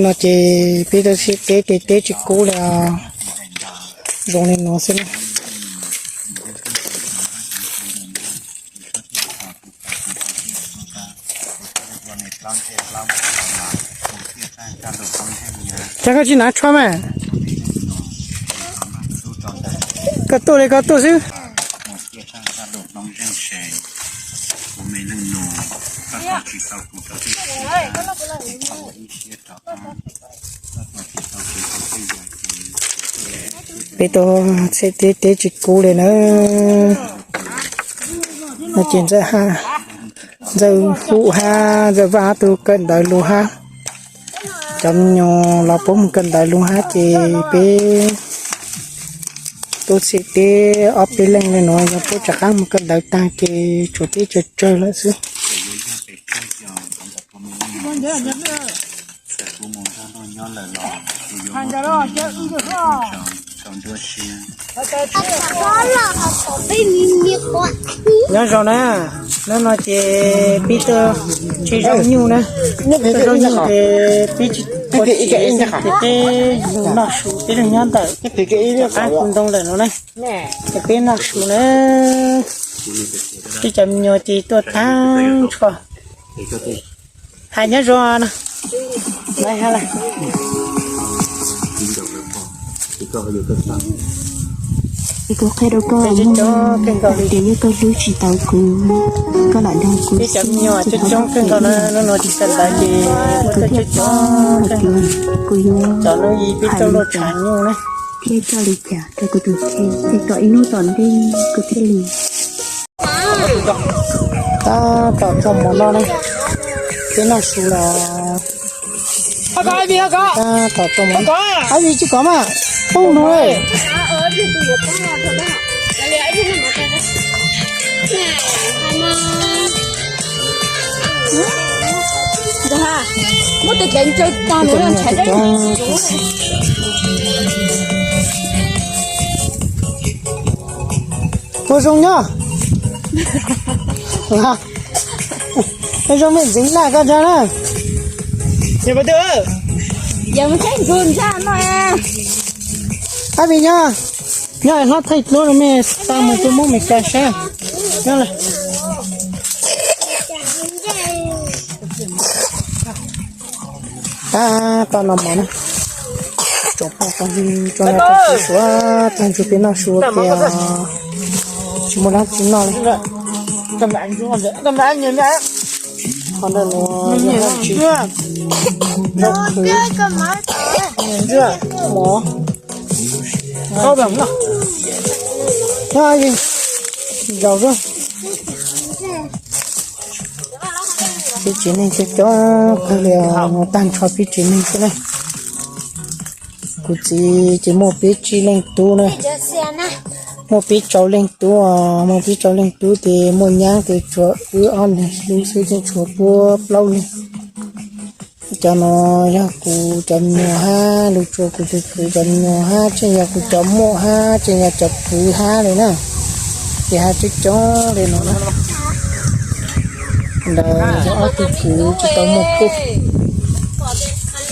Ces peb tuaj txhij teb, teb tsis kub li os, zoo li no xwb na. Cas koj tsis hnav tsho mas? Koj tuaj li koj tuaj xwb. Peb tuaj txhij teb, teb tsis kub li na. No ces Ntxawg, Ntxawg Hub hab Ntxawg Vaj ob tug kawm ntawv lug hab. Cov me nyuam los puab mus kawm ntawv lug hab ces peb tuaj txhij teb ob peb leej li no, yog puab rov qaab mus kawm ntawv taag ces tsuas teb tsawg tsawg lawm xwb. Nyob zoo na, hnub no ces peb tuaj tseb zaub nyuj na. Tseb zaub nyuj ces peb tsis ua tsev, ces peb noj su, peb lug nyob ntawm qaab kuv ntoo lawm no na. Ces peb noj su na, peb cov me nyuam ces tuaj taag nrho. Hais nyob zoo no. Kuv qhia rau koj, tias yog koj hlub tsis tau kuv, koj lam dag kuv xwb, ces thov koj qhia kuv, koj thiaj paub hais tias kuv yuav hais li cas, thiab coj li cas rau kuv tus kheej, thiaj kom ib hnub tom ntej kuv thiaj li Tab tom tso mov noj ne, peb noj su los. Tab tom tso mov, ab, tsis kov mas poob nroo. Ua zoo nyob. Zoo me ntxeev laj koj nrog na. Ab, me nyob, nyob hlob thaij dluab rau mej tau mus rua Moob Mes Kas saib. Nyob lawm. Tab tom noj mov na. Tso poj tso ntsug tso noj tso su suav tag ntsug peb noj su tias tsis muaj dlaab tsi noj li. Qhov ntawm nuav yog haj tsis, zaub qhwv, mov. Zaum, peb tsev neeg coob coob kawg li, tag nrho peb tsev neeg xwb na. Kuv txiv ces muaj peb tsib leej tub na, muaj peb rau leej tub, muaj peb rau leej tub ces muaj nyab ces tshuav wb ob leeg hlub xwb, yeej tshuav puab plaub leeg. Cov no yog kuv cov me nyuam hab, lug tsua kuv tus kwv cov me nyuam hab, tseem yog kuv cov muam hab, tseem yog cov kwv hab li na. Ces hab coob coob li no na. Ntawd yog ob tug kwv tsis tau muaj puj.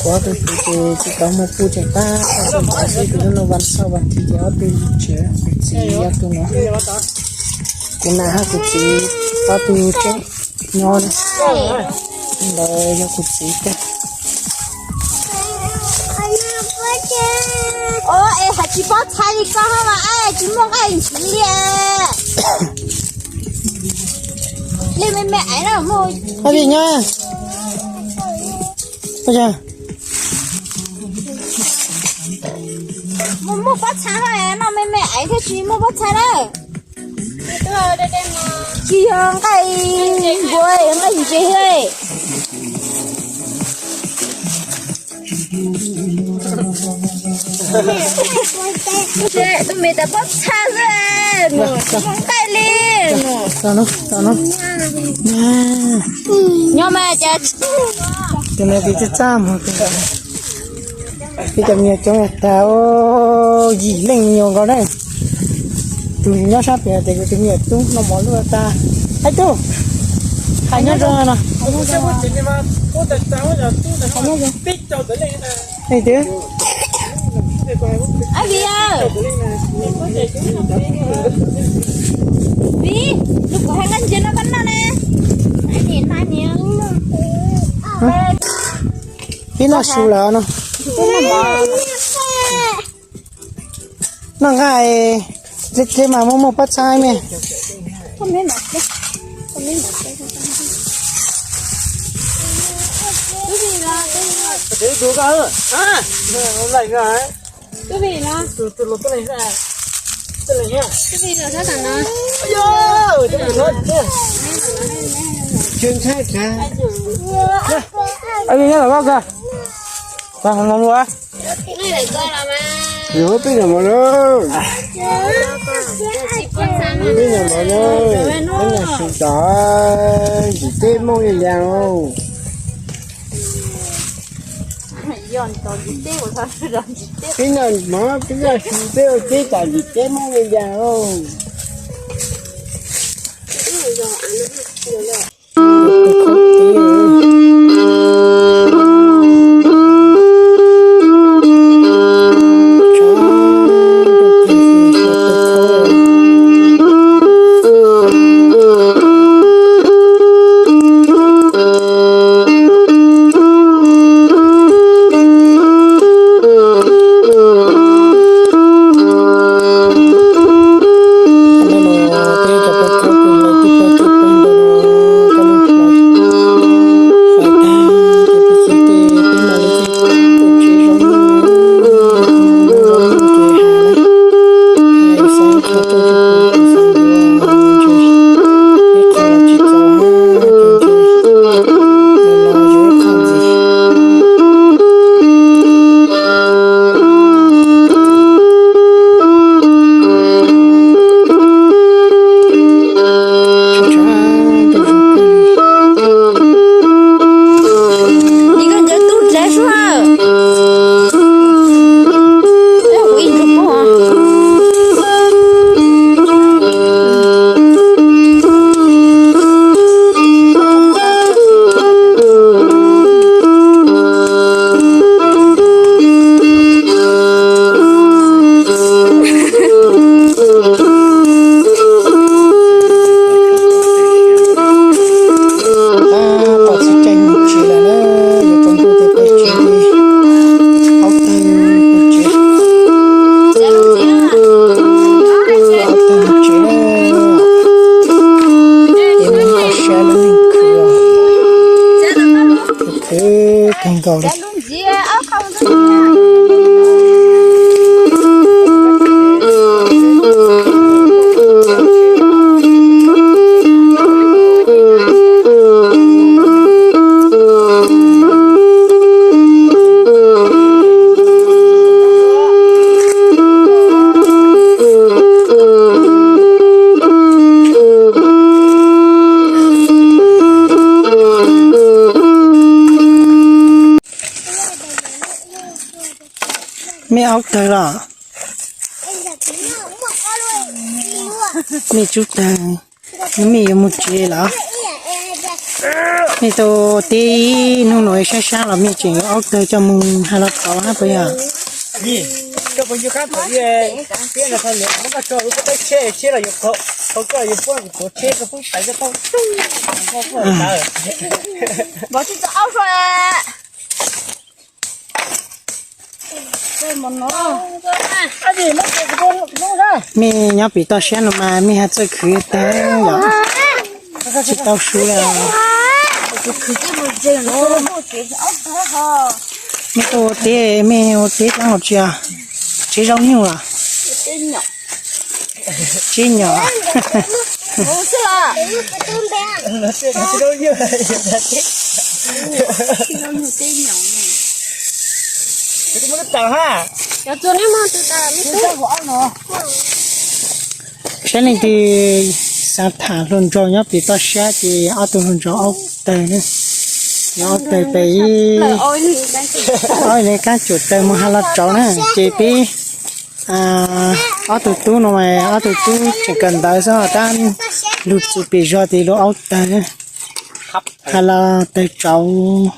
Kuv ob tug kwv ces tsis tau muaj puj, tseem tab tom xwb, kuv lub no vas xauj vas thiv ces ob tug tsev, kuv txiv ob tug no. Kuv nam hab kuv txiv ob tug tseem nyob na. Ntawd yog kuv txiv tag. Es hais tsis paub txhais li koj hab mas, tsis muaj nqaij ntxiv li. Li me me aiv na, muaj, muaj pob txha hab, noj me me aiv thiaj tsis muaj pob txha na. Tsis yog nqaij npua, nqaij ntses. Tus me tas pob txha xwb, nqaij li. Nyob mas cas tus no tis txaj txaj muag. Peb cov me nyuam coob tag, yim leej me nyuam nkaus na. Tus nyob sab pem tias kuv tus me nyuam tub noj mov luaj tag. Hais tub, Qhov nyob zoo no. Li twb. Ab Vim, Vim, lub kuv hais koj ntsia no koj noj na. Pib noj su lawm no. Noj nqaij dleb dleb mas muaj muaj pob txha me. Yus peb nyuam mov na, peb nyuam mov na, peb nyuam su tas ntsim teb Hmoob li lias os. Peb nyuam mov peb nyuam su peb ua teb tas ntsim teb Hmoob li lias os. Pom txiv tseem mus tsev lawm na, yuav tsaus ntuj ces peb tsev li. Aub tawg mus tsev. Aub tawg mus tsev na. Ces mus tau siab lub neej khwv, khwv kawg nkaus li. Mej aub tawg los? Mej tsub tawg, mej yuav mus tsev lawm? Mej tau teb ib hnub no sab sab los mej tseem yuav aub tawg coj mus hais los tau hab puas yog? Mej nyob pem toj siab no mas mej haj txawj khwv tag yom, tsis tau su li. Mej tuaj ua teb, mej ua teb dlaab tsi? Tsev zaub nyuj los? Tsev nyom. Saib leej twg xav tham hluas nraug nyob pem toj siab ces ob tug hluas nraug aub tawg na. Yog aub tawg pem ib, ob leeg kaab cuam tawg mus hab los rauv na ces peb ob tug tub no mas ob tug tub tseem kawm ntawv xwb tab lug txug pem zog ces lub aub tawg. Qha los tawg tsauv.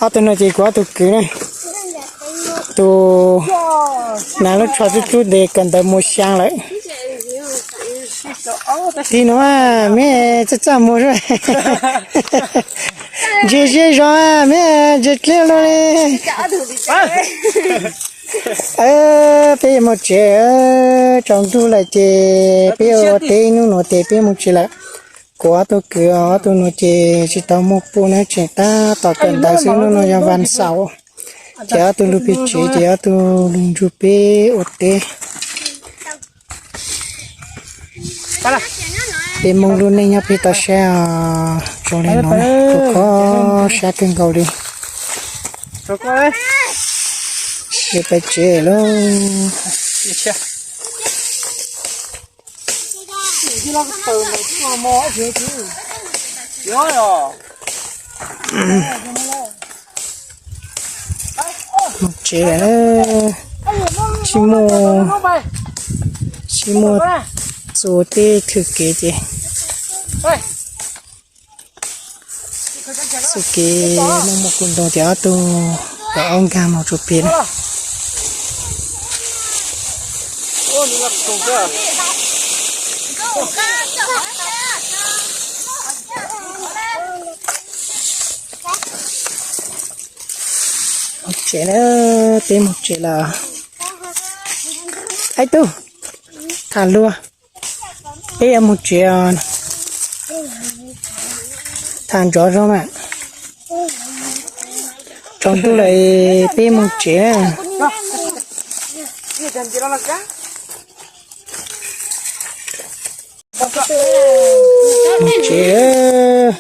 Ob tug no ces kuv ob tug kwv na. Tus hnav lub tsho tub tub ntes kawm ntawv mus xyaa lawm. Tig no meb txaj txaj muag. Ntsia zej zog meb ntsia dleb luaj li. Peb yuav mus tsev, tsaus ntuj lawm ces peb ua teb ib hnub no ces peb mus tsev lawm. Kuv ob tug kwv ob tug no ces tsis tau muaj pub na, tseem tab tom kawm ntawv xwb, hnub no yog vas xaum. Ces ob tug lug pem tsev ces ob tug lug nrug peb ua teb. Peb Hmoob lub neej nyob pem toj siab os, zoo li no, kho siab kawg nkaus li. Yuav pem tsev lauj. Mus tsev, tsis muaj, tsis muaj txuas tej thwm kev ces xub kev muaj muaj kuv ntoo ces ob tug kom ob nkag mus tsuas pem na. Mus tsev na, peb mus tsev lawm. Aib tug, tham luag, peb yuav mus tsev os. Tham nrov zog mas. Tsaus ntuj lawm peb mus tsev. Mus tsev.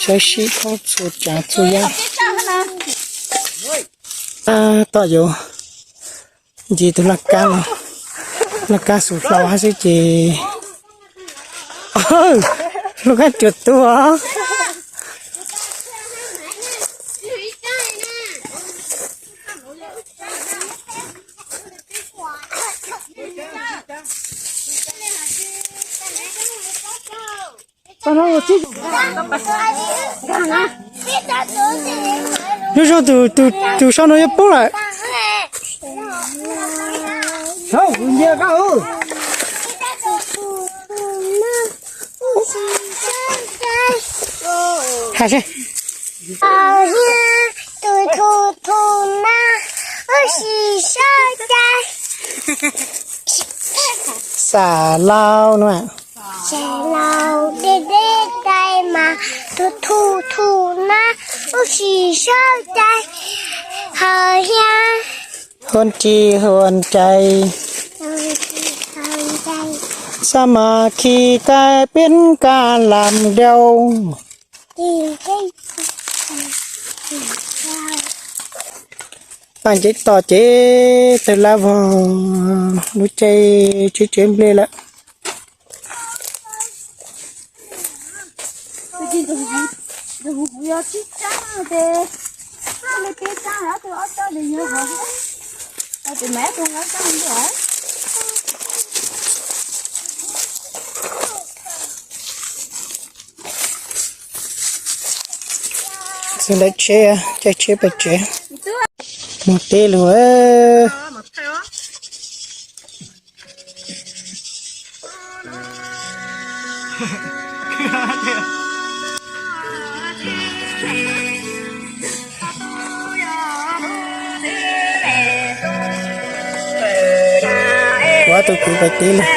Saib sib khaub txhua tsav txhua yam. Tab tom yuav nce tus laj kab no, laj kab xus hlau hab xwb ces, laj kab cuam tuag. Nyob zoo, tus sau no yuav poob lawm. Hais seb. Tus thu thu na, wb sis sab cai. Xam laus no. Xam laus deb deb cai mas, tus thu thu na, wb sis sab cai. Hawm hiab. Huam ci huam cai. Xa ma khi cai peb ka lam dau. Paj nceb to ces tawg lab vog lub caij tsev tsev nplej lawm. Txog ntawm tsheb, caij tsheb pem tsev, mus teb lawm. Kuv ob tug kwv pem teb lawm.